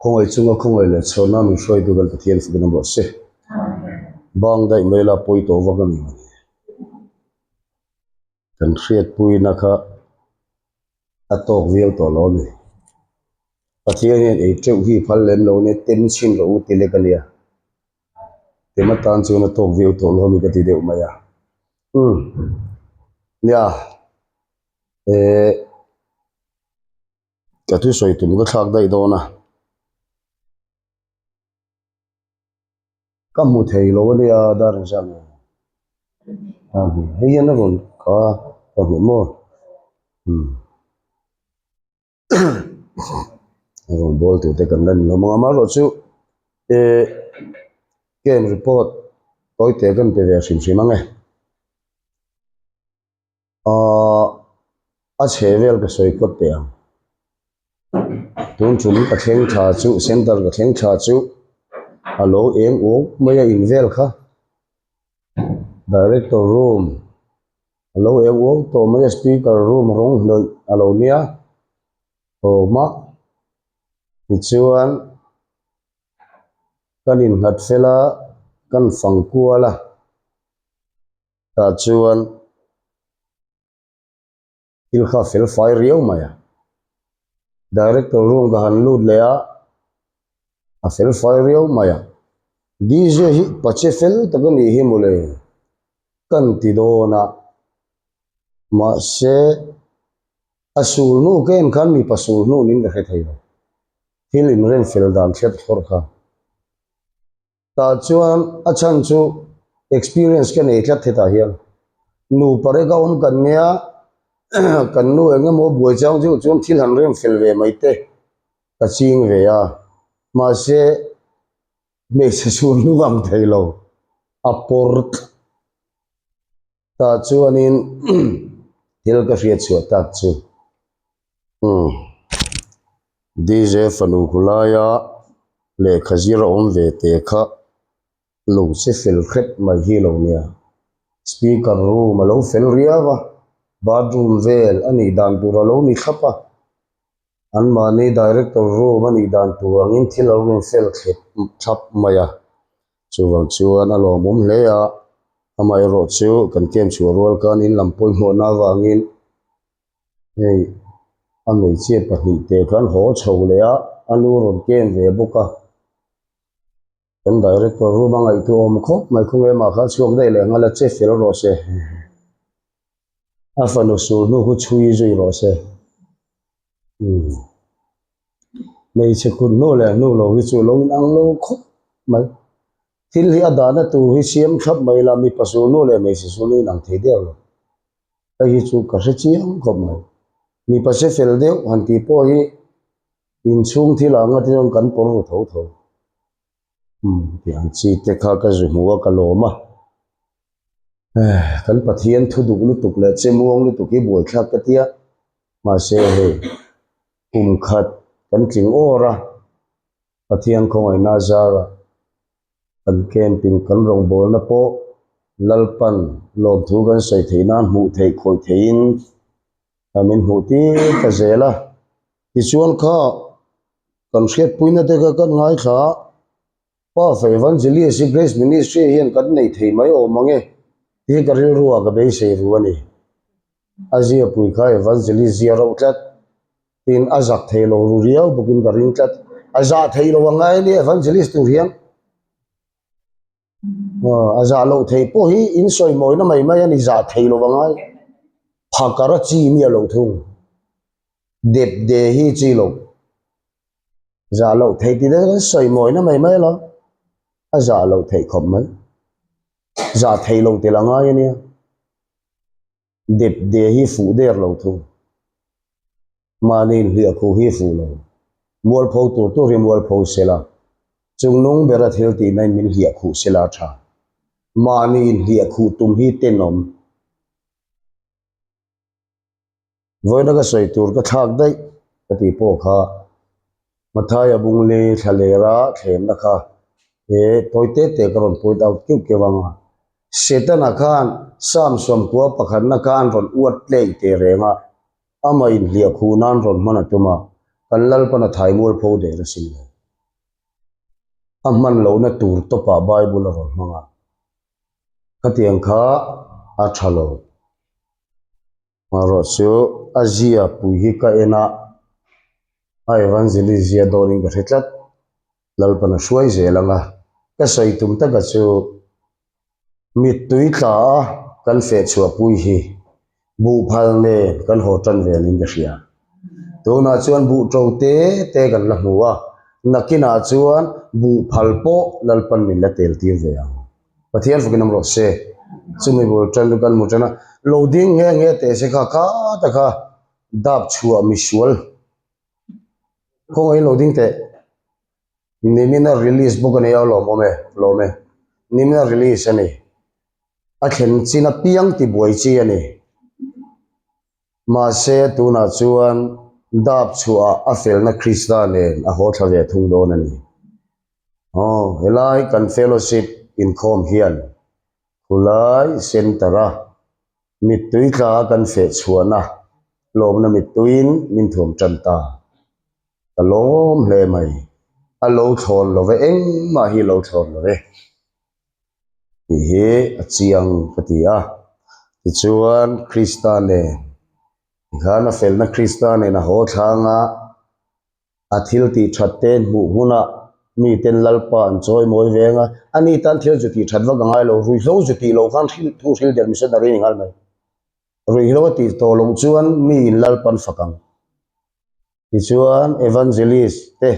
Khawngaih chunga khawngaih leh chhuahna min hruaitu kan Pathian fakin awm rawh se. Bang daih mai la pawi tawh vak a ni mawni. Kan hriatpuina kha a tawk viau tawh lo a ni. Pathian hian ei teuh hi phal lem lo nia tem chhin rawh u ti lek a nia. Tem atan chuan a tawk viau tawh lo a ni ka ti deuh mai a. Umm nia eh ka thusawi tum ka thlak daih dawn a. Ka hmu thei lo a nia dar engzah nge hei hian a rawn ka ka hmu maw umm a rawn bawl tur te kan la ni lo ang amaherawhchu eh camp report tawi te kan pe ve hrim hrim ang e. Ahh a chhe vel ka sawi phawt teh ang. Tun tum ka thleng tha chu center ka thleng tha chu a lo eng uau mai a in vel kha director room a lo eng uau tawh mai a speaker room rawng hlawih a lo nia awm a tichuan kan innghat fel a kan fang kual a. Tah chuan thil kha fel fai riau mai a, director room ka han lut leh a, a fel fai riau mai a, DJ hi pache fel tak a nih hi mawle kan ti dawn a, mahse a sul hnu ka en khan mipa sul hnu niin ka hre thei lo, thil inrem fel dan hriat thlawrh kha. Tah chuan a chhan chu experience ka nei tlat hetah hian nupa rek a awm kan nia kan nu eng emaw buai chang deuh chuan thil han rem fel ve mai te ka ching ve a mahse hmeichhe chhun hnung ang thei lo a pawr tlat. Tah chuanin thil ka hriat chhuah tak chu umm DJ fanu khulaia lehkha zir a awm ve teh kha lo che fel hrep mai hi lo nia. Speaker room a lo fel riau a, bathroom vel a nih dan tur a lo ni thlap a. Anmahni director room a nih dan tur angin thil a rawn fel thlep thlap mai a, chuvang chuan a lawmawm hle a, amaherawh chu kan camp chhuah rual khan in lam pawimawhna avangin hei a hmeichhia pahnihte khan haw chho leh a, a nu rawn camp ve bawk a. Kan director room a ngaihtuah awm khawp mai khaw nge mah kha chhuak daih leh nghal a che fel rawh se. A fanu sul hnu khu chhui zui rawh se. Umm hmeichhe kut hnu leh hnu lo hi chu lo inang lo khawp mai. Thil hi a dahna tur hi siam thlap mai la mipa sul hnu leh hmeichhe sul hnu inang thei der lo. Hei hi chu ka hre chiang khawp mai. Mipa che fel deuh han tih pawh hi Inchhung thil ah ngati chuan kan pawr ru tho tho. Umm tih ang chi te kha ka zu hmu a ka lawm a. Eh kan Pathian thu duh lutuk leh che muang lutuk hi buaithlak ka tia. Mahse hei kum khat kan tling awr a, Pathian khawngaihna zarah kan camping kan rawngbawlna pawh Lalpan lawmthu kan sawi theih nan hmuh theih khawih theihin min hmuh tir ta zel a. Tichuan kha kan hriatpuina te kha kan ngaithla a, Pa Evangelist hi Grace Ministry hian kan nei thei mai awm ang e tih hi ka rilru ah ka beisei ru a ni. A ziapui kha Evangelist zia rauh tlat, tin a zak thei lo ru riau bawkin ka ring tlat. A zah thei lo ang ngai a nia Evangelist tur hian. A zah loh theih pawh hi in sawi mawina mai mai a ni zah thei lo angai phakar a chi mi a lo thung dep de hi chi lo zah loh theih tih te kan sawi mawina mai mai lo a zah loh theih khawp mai zah thei lo tel angai a nia. Dep de hi fuh der lo thung. Mahni inhliah khuh hi fuh lo. Mualpho tur tur hi mualpho sela. Chungnung bera thil tihna in min hliah khuh sela a tha. Mahni inhliah khuh tum hi tenawm. Vawiina ka sawi tur ka thlak daih ka tih pawh kha Mathaia Bungli thlalera thlemna kha he tawi te te ka rawn point out keuh keuh ang a. Setana khan Psalm sawmkua pakhatna kha an rawn uat tleng teh reng a, amah inhliah khuh nan rawn hman a tum a, kan Lalpan a thai mualpho der asin le. A hman lohna tur tawpah Bible a rawn hmang a, khatiang kha a tha lo. Erawh chu a zia pui hi ka en a, a evangelist zia dawnin ka hre tlat. Lalpan a hruai zel ang a, ka sawi tum taka chu mittui tla a kan feh chhuah pui hi buhphal nen kan haw tan ve niin ka hria. Tunah chuan buh to te te kan la hmu a, nakinah chuan buhphal pawh Lalpan min la tel tir ve ang. Pathian fakin awm rawh se. Chumi bul tan chu kan hmu tan a, lo ding nghe nghe teh se kha kha ta kha dap chhuah misual Khawngaih lo ding teh. Nimina release bawk a ni a lawm awm e, lawm e. Nimina release a ni. A thlen chin apiang ti buai chi a ni. Mahse tunah chuan dap chhuah a felna Krista nen a haw thla ve thung dawn a ni. Aw, helai kan fellowship inkhawm hian khulai centre a Mittui tla kan feh chhuahna lawmna mittuiin min thuam tan ta. Ka lawm hle mai. A lo thlawn lo ve, engmah hi lo thlawn lo ve tih hi a chiang ka ti a. Tichuan Krista nen tikhan a felna Krista nen a haw thlang a. A thil tih that te hmuh hunah miten Lalpa an chawi mawi veng a, ani tan thil zu tih that vak a ngai lo, ruihhlo zu tih loh khan hrilh thu hril der missionary a ni nghal mai. Ruihhlo a tih tawh loh chuan miin Lalpa an fak ang. Tichuan Evangelist te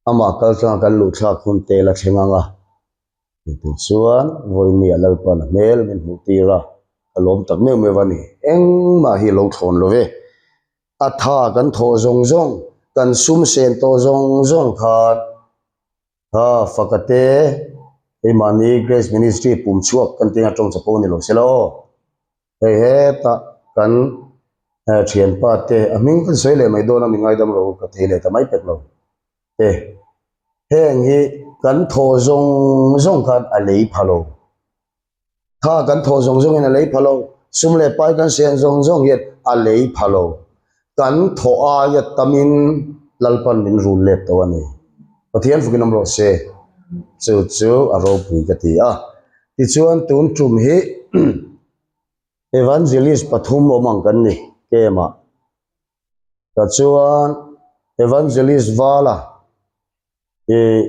amah kaltlanga kan luh thlak hun te la thleng ang a, tih chuan vawinia Lalpa'n a hmel min hmuh tir a, ka lawm tak meuh meuh a ni. Engmah hi lo thlawn lo ve. A tha kan thawh zawng zawng, kan sum sen tawh zawng zawng khan kha faka te keimahni Grace Ministry pum chhuak kan tih anga tawng chapo ni lo sela aw. Hei hetah kan thianpa te a hming kan sawi leh mai dawn a mi ngaidam rawh u ka thei leh ta mai pek lo te. Heng hi kan thawh zawng zawng khan a lei pha lo. Kha kan thawh zawng zawngin a lei pha lo, sum leh pai kan siam zawng zawng hian a lei pha lo. Kan thawh aia tamin Lalpan min rul let tawh a ni. Pathian fukin awm rawh se. Chu chu a ropui ka ti a. Tichuan tun tum hi Evangelist pathum awm ang kan ni camp-ah. Tachuan Evangelist Vala Ih,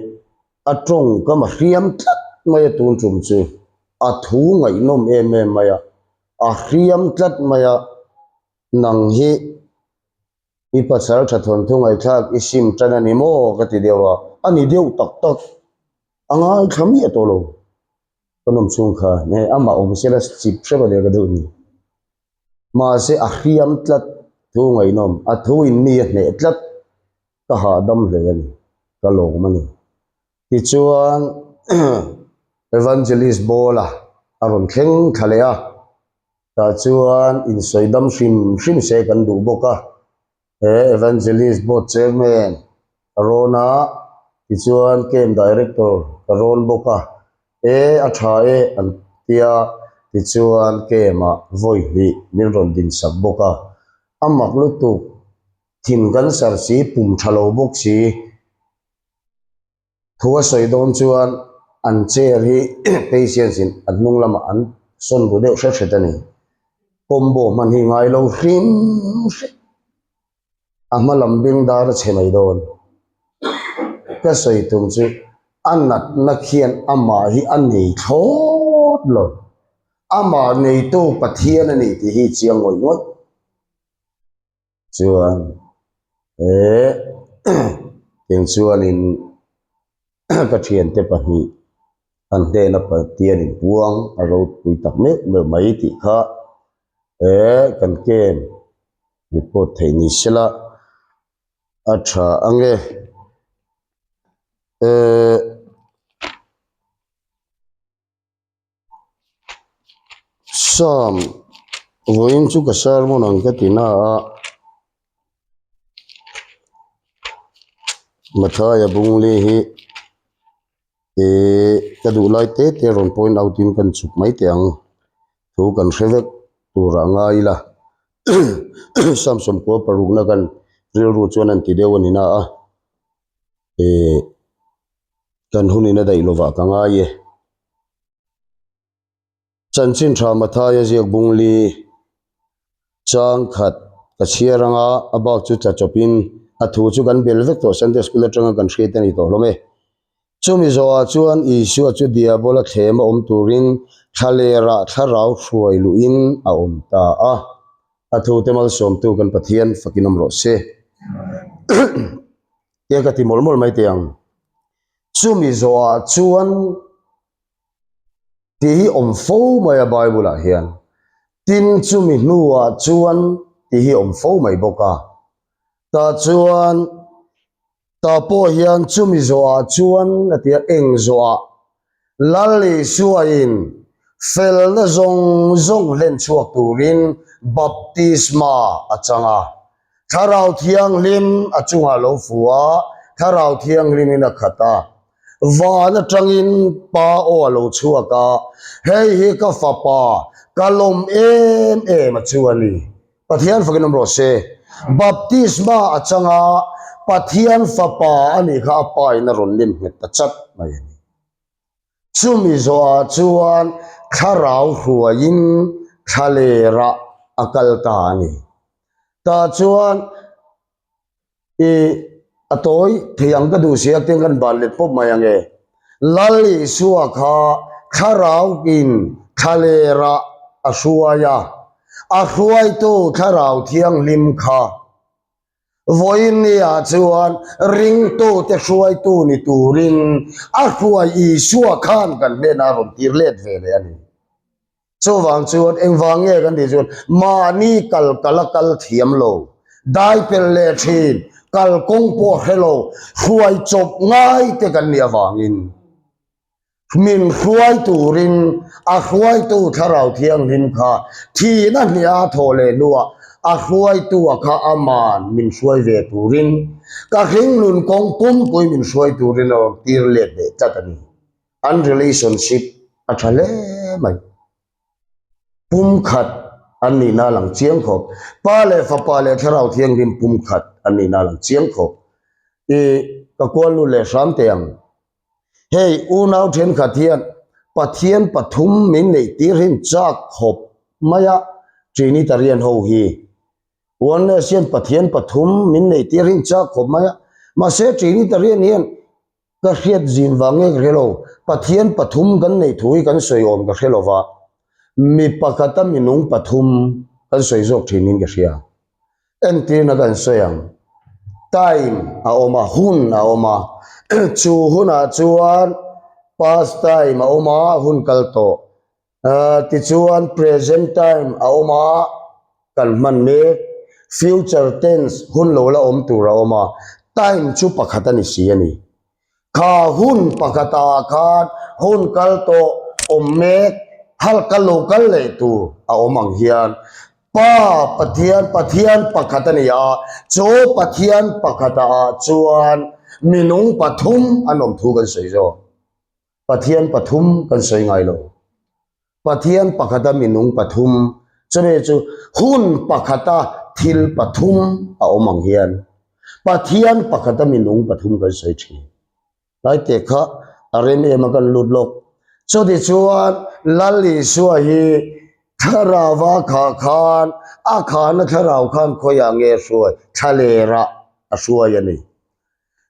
a tawngkam a hriam tlat mai a tun tum chu. A thu ngaihnawm em em mai a, a hriam tlat mai a, nang hi i pasal tha thawnthu ngaihthlak i sim tan a ni maw ka ti deuh a, a ni deuh tak tak, a ngaithla miah tawh lo. Ka nawm chhung khan e, amah awm sela chip hrep a nia ka deuh ni. Mahse a hriam tlat thu ngaihnawm, a thu in mi a hneh tlat. Ka hahdam hle a ni, ka lawm a ni. Tichuan Evangelist Bawla a rawn thleng thla leh a, tah chuan insawi dam hrim hrim se kan duh bawk a. He Evangelist Board Chairman ka rawn a, tichuan Camp Director ka rawn bawk a, e a tha e an tia, tichuan Camp-ah vawi hnih min rawn dinsak bawk a, a mak lutuk. Thin cancer si, pum tha lo bawk si. Thu a sawi dawn chuan an chair hi patients in a hnung lamah an sawn ru deuh hret hret a ni. Combo hman hi ngai lo hrim hrim. A hma lam beng dar a chhe mai dawn. Ka sawi tum chu a natna khian amah hi a nei thlawt lo. Amah neitu Pathian a ni tih hi chiang ngawih ngawih. Chuan he tiang chuanin ka thiante pahnih an hnena Pathian inpuang a ropui tak meuh meuh mai tih kha he kan camp report theih ni sela a tha ange ehh. Psalm vawiin chu ka sermon ang ka ti na a, Mathaia Bungli hi ihh ka duh lai te te rawn point out in kan chhuk mai teh ang thu kan hre vek tur ah ngai ila Psalm sawmkua parukna kan rilru chuan an ti deuh a ni na a ihh. Kan hunin a daih lovah ka ngai e. Chanchin tha Mathaia ziak bungli chang khat ka chhiar anga a bak chu tla chawpin a thu chu kan bel vek tawh Sunday School atanga kan hriat a ni tawh hlawm e. Chumi zawhah chuan Isua chu Diabola thlem a awm turin thlalerah thlarau hruai luhin a awm ta a. A thute malsawmtu kan Pathian fakin awm rawh se. Tia ka ti mawlh mawlh mai teh ang. Chumi zawhah chuan tih hi awm fo mai a Bible ah hian. Tin chumi hnuah chuan tih hi awm fo mai bawk a. Tah chuan tah pawh hian chumi zawhah chuan a ti a, eng zawhah Lal Isuain felna zawng zawng hlen chhuak turin baptisma a chang a. Thlarau Thianghlim a chungah lo fu a, Thlarau Thianghlimin a khat a. Van atangin Pa aw a lo chhuak a, Hei hi ka Fapa, ka lawm em em a chu a ni. Pathian fakin awm rawh se. Baptisma a chang a, Pathian Fapa a nih kha a Pa in a rawn lim nghet ta chat mai a ni. Chumi zawhah chuan thlarau hruaiin thlalerah a kal ta a ni. Tah chuan I a tawi thei ang ka duh sia tin kan ban let pawp mai ang e. Lal Isua kha thlarauin thlalerah a hruai a, a hruaitu thlarau thianghlim kha vawiin niah chuan ringtute hruaitu ni turin a hruai Isua khan kan hnenah a rawn tir let ve leh a ni. Chuvang chuan engvang nge kan tih chuan mahni kal kal a kal thiam lo, dai pel leh thin, kal kawng pawh hre lo, hruai chawp ngai te kan nih avangin min hruai turin a hruaitu Thlarau Thianghlim kha thihna hniah a thawh leh hnuah a hruaitua kha aman min hruai ve turin ka hringnun kawng pumpui min hruai turin a rawn tir let leh tlat a ni. An relationship a tha hle mai. Pumkhat an nihna a lang chiang khawp. Pa leh fapa leh thlarau thianghlim pumkhat an nihna a lang chiang khawp. I ka kual lut leh hram teh ang. Hei unau thenkhat hian Pathian pathum min neih tir hin chak khawp mai a Trinitarian ho hi. Oneness hian Pathian pathum min neih tir hin chak khawp mai a. Mahse Trinitarian hian Ka hriat zin vang nge ka hre lo, Pathian pathum kan neih thu hi kan sawi awm ka hre lo va, mi pakhata minung pathum kan sawi zawk thin in ka hria. Entirna kan sawi ang, time a awm a, hun a awm a, chu hunah chuan past time a awm a, hun kal tawh, Tichuan present time a awm a, kan hman mek, future tense hun lo la awm tur a awm a, time chu pakhat a ni si a ni. Kha hun pakhatah khan hun kal tawh awm mek, hal kal lo kal leh tur a awm ang hian Pa Pathian, Pathian pakhat a ni a, chu Pathian pakhatah chuan minung pathum an awm thu kan sawi zawk. Pathian pathum kan sawi ngai lo. Pathian pakhata minung pathum, chumi chu hun pakhata thil pathum a awm ang hian Pathian pakhata minung pathum kan sawi thin. Lai teh kha a rem em a kan lut lawk. Chuti chuan Lal Isua hi thlarauva khah khan a khahna thlarau khan khawiah nge hruai? Thlalerah a hruai a ni.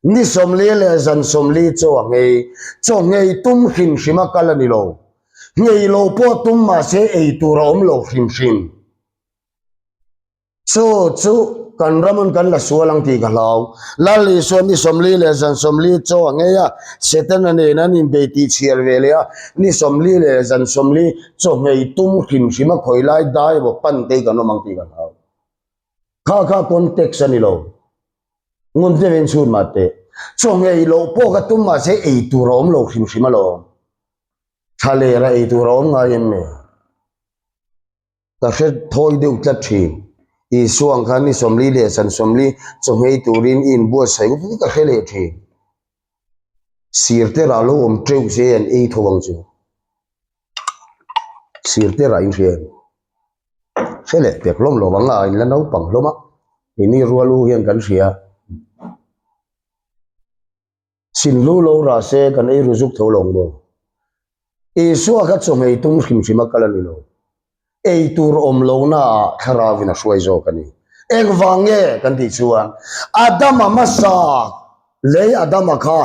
Ni 40 leh zan 40 chaw a nghei. Chaw nghei tum hrim hrim a kal a ni lo. Nghei lo pawh tum mahse ei tur a awm lo hrim hrim. Chu chu kan ramin kan la sual ang tih ka hlau. Lal Isua ni 40 leh zan 40 chaw a nghei a, Setana nen an inbei tih chhiar ve leh a, ni 40 leh zan 40 chaw nghei tum hrim hrim a khawi lai dai emaw pan te hi kan awm ang tih ka hlau. Kha kha context a ni lo. Ngun deuhin chhun mah teh. Chaw nghei loh pawh ka tum mahse ei tur a awm lo hrim hrim alawm. Thla lera ei tur a awm ngai em ni? Ka hre thawi deuh tlat thin. Isua ang khan ni 40 leh san 40 chaw nghei turin i inbuatsaih ngawt hi ka hre leh thin. Sir te rah lo awm teuh se an ei tho ang chu. Sir te rah in hria em? Hre leh pek hlawm lo ang a, in la naupang hlawm a, keini rual u hian kan hria. Sinhlu lo rah se kan ei ru zuk tho lawng maw? Isua kha chawhmei tum hrim hrim a kal a ni lo. Ei tur awm lohna ah thlarau in a hruai zawk a ni. Engvang nge kan tih chuan Adama hmasa lei Adama kha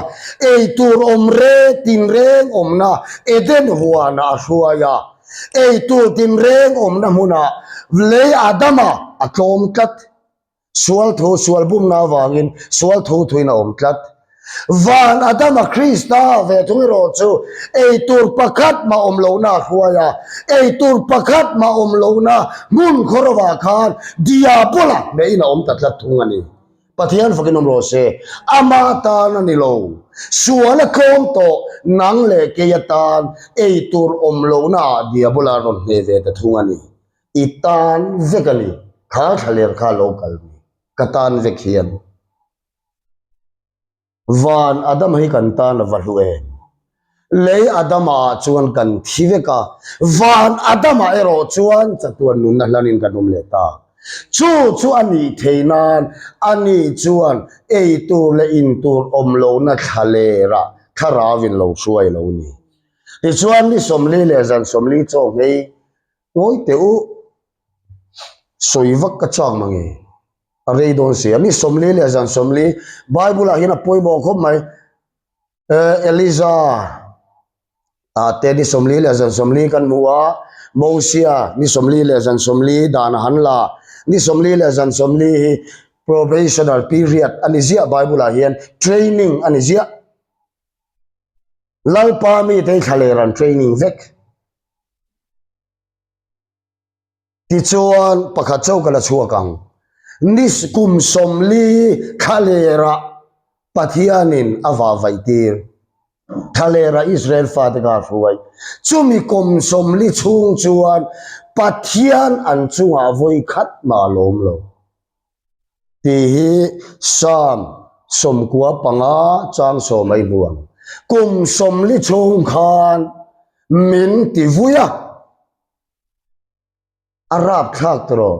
ei tur awm re tinreng awmna Eden huanah a hruai a, ei tur tinreng awmna hmunah lei Adama a tlawm tlat. Sual thu, sual bumna avangin sual thu thuin a awm tlat. Van Adama Krista ve thung erawh chu ei tur pakhat mah awm lohna a hruai a, ei tur pakhat mah awm lohna hmun khawrovah khan Diabola hnehin a awm ta tlat thung a ni. Pathian fakin awm rawh se, ama tan a ni lo. Sual a tlawm tawh, nang leh kei atan ei tur awm lohnaah Diabola a rawn hneh ve ta thung a ni. I tan vek a ni, kha thlaler kha lo kal ni, ka tan vek hian. Van Adama hi kan tan a va hlu em? Lei Adama ah chuan kan thi vek a, van Adama erawh chuan chatuan nunna hlanin kan awm leh ta. Chu chu a nih theih nan ani chuan ei tur leh in tur awm lohna thlalerah thlarauin lo hruai lo ni. Tichuan ni 40 leh zan 40 chaw nghei Ngawi teh u, sawi vak ka chak mange, a rei dawn si a, mi 40 leh zan 40 Bible ah hian a pawimawh khawp mai, Eliza ah te ni 40 leh zan 40 kan hmu a, Mosia ni 40 leh zan 40 dan a han la, ni 40 leh zan 40 hi probational period a ni ziah Bible ah hian training a ni ziah. Lalpa mite hi thlaler an training vek. Tichuan pakhat chauh ka la chhuak ang. Ni kum 40 thlalerah Pathianin a vahvaih tir. Thlalerah Israel fate kha a hruai. Chumi kum 40 chhung chuan Pathian an chungah vawi khat mah a lawm lo. Tih hi Psalm 95 chang sawm a i hmu ang. Kum 40 chhung khan min ti vui a, a rapthlak tawh.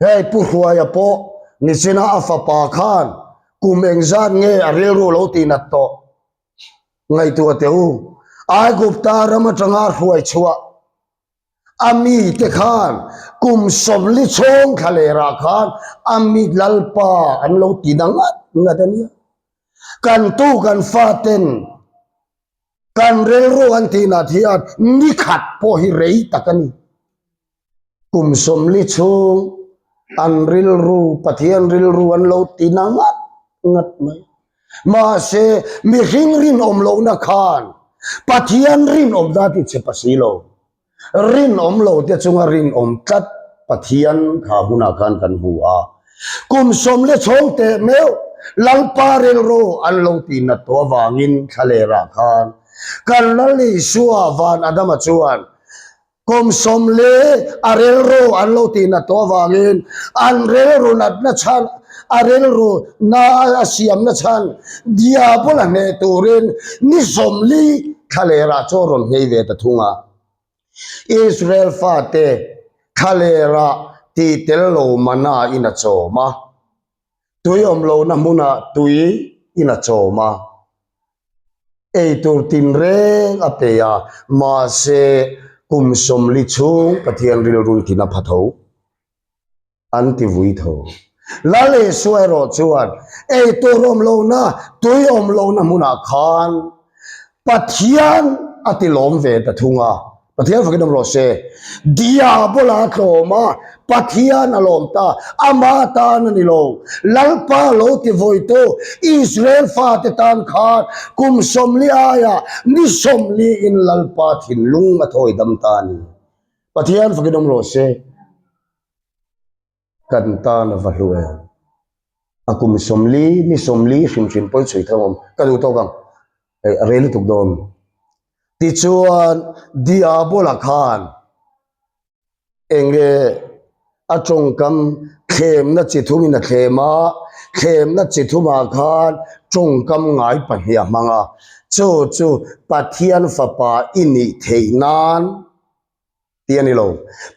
Hei Pu Hruaia pawh nichina a fapa khan kum engzat nge a rilru lo tihnat tawh ngaihtuah teh u. Aigupta ram atanga hruai chhuah A mite khan kum 40 chhawng thlalerah khan a mi Lalpa an lo ti na ngat ngat a nia. Kan tu kan faten kan rilru an tih nat hian ni khat pawh hi rei tak a ni. Kum 40 chhung an rilru Pathian rilru an lo ti na ngat ngat mai. Mahse mihring rinawm lohna khan Pathian rinawmna ti che pa si lo. Rinawm lo te chunga rinawm tlat Pathian kha hunah khan kan hmu a. Kum sawm leh chhawng teh meuh Lalpa rilru an lo tih nat tawh avangin thlalerah khan kan Lal Isua van Adama chuan Kum 40 a rilru an lo tih nat tawh avangin an rilru natna chhan, a rilru na a siamna chhan Diabola hneh turin ni 40 thlalerah chaw rawn nghei ve ta thung a. Israel fate thlalerah tih tel lo mana in a chawm a, tui awm lohna hmunah tui in a chawm a. Eitur tinreng a pe a, mahse kum 40 chhung Pathian rilru thin a pha tho, an ti vui tho. Lal Isua erawh chuan eitur awm lohna, tui awm lohna hmunah khan Pathian a ti lawm ve ta thung a. Pathian fakin awm rawh se. Diabola a tlawm a, Pathian a lawm ta, ama tan a ni lo. Lalpa lo ti vawitu Israel fate tan khan kum 40 aiah ni 40 in Lalpa thinlung a thawi dam ta a ni. Pathian fakin awm rawh se. Kan tan a va hlu em? A kum 40, ni 40 hrim hrim pawi chhui thang awm ka duh tawk ang. Hei a rei lutuk dawn. Tichuan Diabola khan enge a tawngkam thlemna chi thumin a thlem a, thlemna chi thumah khan tawngkam ngai pahnih a hmang a, chu chu Pathian fapa i nih theih nan tih a ni lo.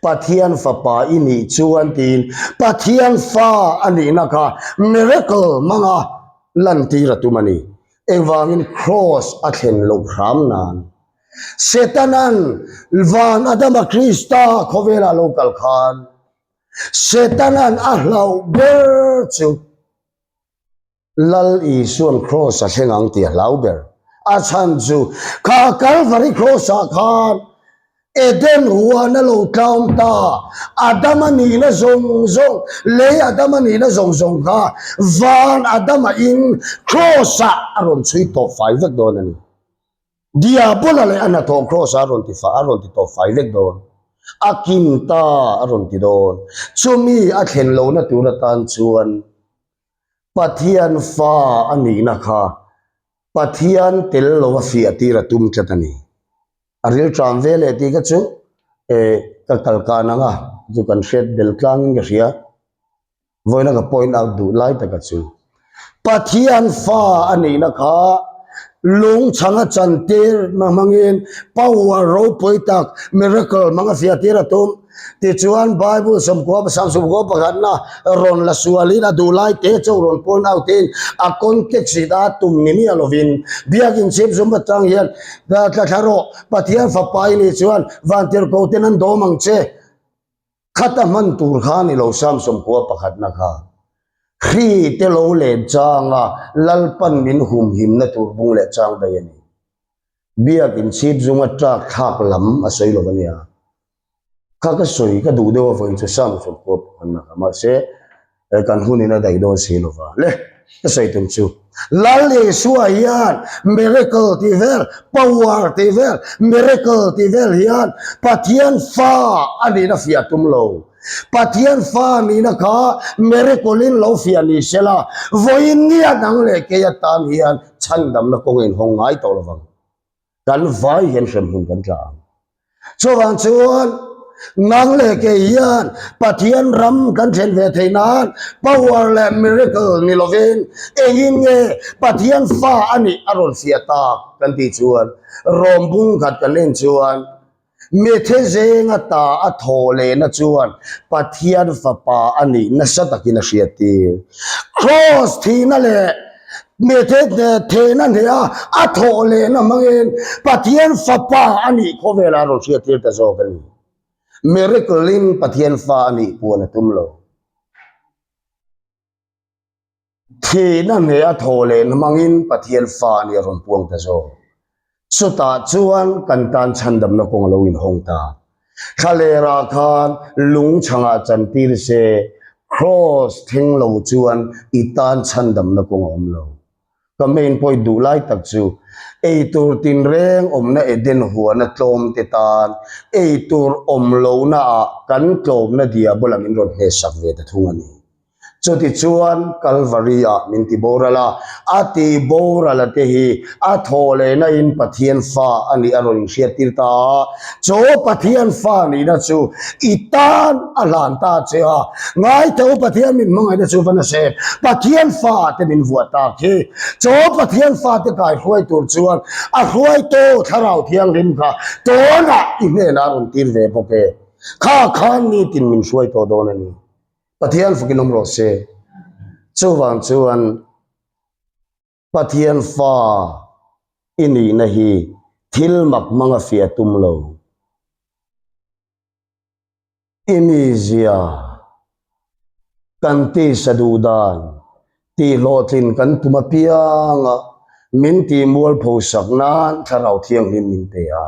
Pathian fapa i nih chuan tiin Pathian fa a nihna kha miracle hmanga lantir a tum a ni. Engvangin Kraws a thlen loh hram nan Setanan van Adama Krista khawvelah lo kal khan Setanan a hlauh ber chu Lal Isuan Kraws a thleng ang tih a hlau ber. A chhan chu kha Kalvari Kraws-ah khan Eden huan a lo tlawm ta, Adama nihna zawng zawng, lei Adama nihna zawng zawng kha van Adama in Kraws-ah a rawn chhui tawp fai vek dawn a ni. Diabola leh a hnathawh Kraws-ah a rawn ti a rawn ti tawp fai vek dawn. A kim ta a rawn ti dawn. Chumi a thlen lohna tur atan chuan Pathian fa a nihna kha Pathian tel lova fiah tir a tum tlat a ni. A rilṭam ve leh tih kha chu eh ka kal kan ang a, chu kan hriat bel tlangin ka hria. Vawiina ka point out duh lai taka chu Pathian fa a nihna kha lungchhang a chantir na hmangin power ropui tak miracle hmang a fiah tir a tum. Tichuan Bible sawmkua pasam sawmkua pakhatna rawn la sualin a duh lai te chauh rawn point out in a context in a tum ni miah lovin Biakin chhip zum atang hian tla thla rawh Pathian fapa i nih chuan vantirhkoh ten an dawm ang che khata hman tur kha ni lo Psalm 90 pakhatna kha hri te lo len changa Lalpan min humhimna tur bung leh chang daih a ni. Biakin chhip zunga tlak thlak lam a sawi lo a nia. Kha ka sawi ka duh deuh avangin chu Sam chu pawh an la kha mahse kan hunin a daih dawn si lova le ka sawi tum chu Lal Isua hian miracle tih vel power tih vel miracle tih vel hian Pathian fa a nihna fiah tum lo Pathian fa nihna kha miracle in lo fiah ni sela vawiin nia dang leh kei atan hian chhandamna kawng a inhawng ngai tawh lovang. Kan vai hian hremhmun kan tla ang. Chuvang chuan nang leh kei hian Pathian ram kan then ve theih nan power leh miracle ni lovin engin nge Pathian fa a nih a rawn fiah tak kan tih chuan rawm bung khat kan en chuan Mithe zenga ta a thawh lehna chuan Pathian fapa a nih nasa takin a hriattir. Kraws thihna leh mithe thehna hneha a thawh lehna hmangin Pathian fapa a nih khawvelah a rawn hriattir ta zawk a ni. Miracle-in Pathian fa a nih puan a tum lo. Thihna hneh a thawh leh hmangin Pathian fa a nih a rawn puang ta zawk. Chutah chuan kan tan chhandamna kawng a lo inhawng ta. Thlalerah khan lung chhangah chantir se, Kraws thleng lo chuan i tan chhandamna kawng a awm lo. Ka main point duh lai tak chu eitur tinreng awmna Eden huana tlawmte tan eitur awm lohnaah kan tlawmna diabola min rawn hnehsak ve ta thung a ni. Chutichuan Kalvari-ah min ti boral a, a ti boral a te hi a thawh lehna in Pathian fa a nih a rawn inhriattir ta a, chaw Pathian fa nihna chu i tan a hlan ta che a, ngaithei u Pathian min hmangaihna chu va na se, Pathian fa te min vuah tak hi, chaw Pathian fa te kai hruai tur chuan a hruaitu Thlarau Thianghlim kha tawnah i hnenah a rawn tir ve bawk e, kha khan nitin min hruai tawh dawn a ni. Pathian fakin awm rawh se. Chuvang chuan Pathian fa i nihna hi thil mak hmanga fiah tum lo. I mizia, kan tisa duh dan, tih hlawhtlin kan tum apianga min tih mualpho sak nan Thlarau Thianghlim min pe a.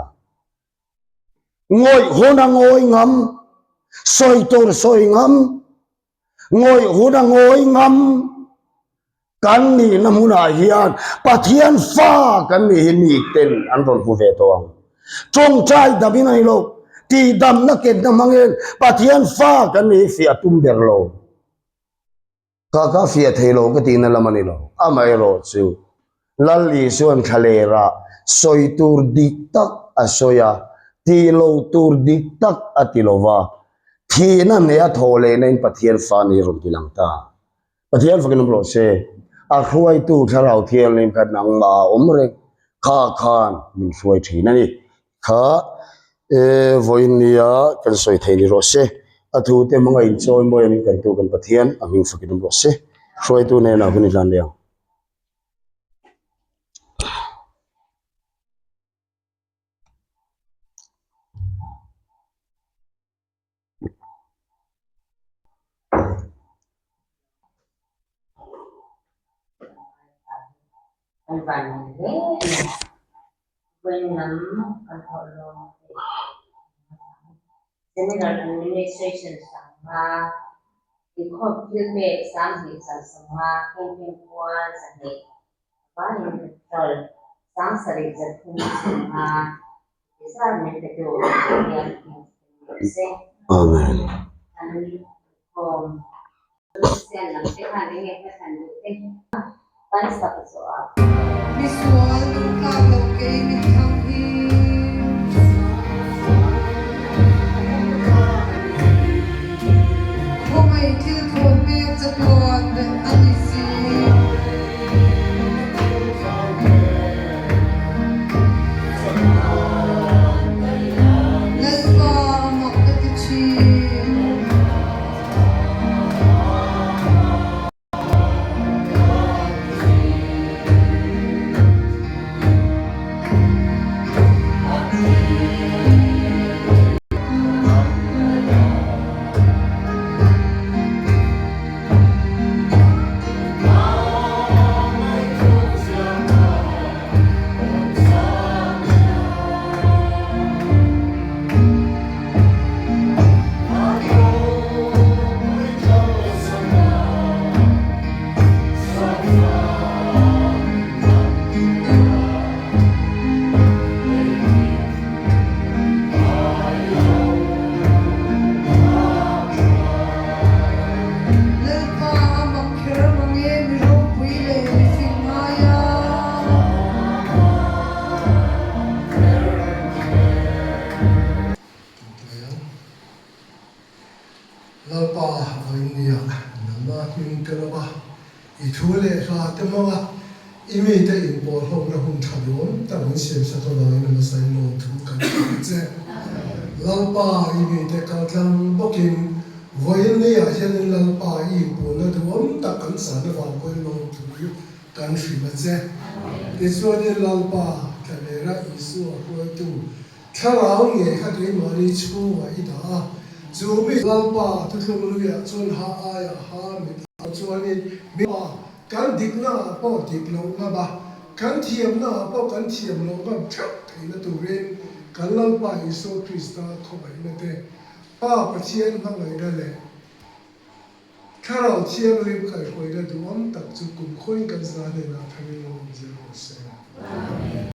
Ngawih hun a ngawi ngam, sawi tur sawi ngam, ngawih hun a ngawi ngam kan nihna hmunah hian Pathian fa kan nih hi mi ten an rawn hmu ve tawh ang. Tawngtai dam in a ni lo, tihdamna kenna hmangin Pathian fa kan nih hi fiah tum ber lo. Ka ka fiah thei lo ka tihna lam a ni lo. Amaherawh chu Lal Isuan thlalerah sawi tur dik tak a sawi a, tih lo tur dik tak a ti lo va, thihna hneh a thawh lehna in Pathian fa ni rawn ti lang ta. Pathian fakin awm rawh se, a hruaitu Thlarau Thianghlim kha nangmah a awm reng, kha khan min hruai thin a ni. Kha e vawiin nia kan sawi thei ni rawh se, a thu te hmanga inchawi mawi amin kan tu kan Pathian a hming fakin awm rawh se, hruaitu hnenah hun i hlan leh ang. Kan vannei hle a ni. Vawiin lam kan thawh lawm theih General Administration 500, inkhawm thil pek 2000 150, camping puan 200, vaiin petrol 7350 ti zat min petu hian rawh se. Amen. Kan inkhawm Kristian lam te khan enge hmathlan duh te kan sak zawh a. Misual lungtlak lo kei min thlang hi. Khawngaih thil thawn pek chatuan daih a ni si. Lalpa a mak ka ti thin. Lalpa a mak kher mange mi ropui leh mi fing ngai a. Lalpa vawinia nangma hming te lova i thu leh hla te hmanga i mite inpawlhawkna hun tha duam tak min siamsak avangin hmasain lawmthu kan hrilh che. Lalpa i mite kaltlang bawkin vawinia hianin Lalpa i inpawlna duam tak kan san avang pawhin lawmthu kan hrilh a che. Tichuanin Lalpa Thlalera Isua hruaitu Thlarau ngei kha keimahni chhungah i dah a, chu mi Lalpa thuthlung luiah chuan ha aiah ha mit ah chuanin mi pa kan diknaah pawh dik loh ngam a, kan thiamnaah pawh kan thiam loh ngam theuh theihna turin kan Lalpa Isua Krista khawngaihna te, Pa Pathian hmangaihna leh Thlarau Thianghlim kaihhruaina duhawm tak chu kumkhawiin kan zah hnenah tharin lo awm zel rawh se.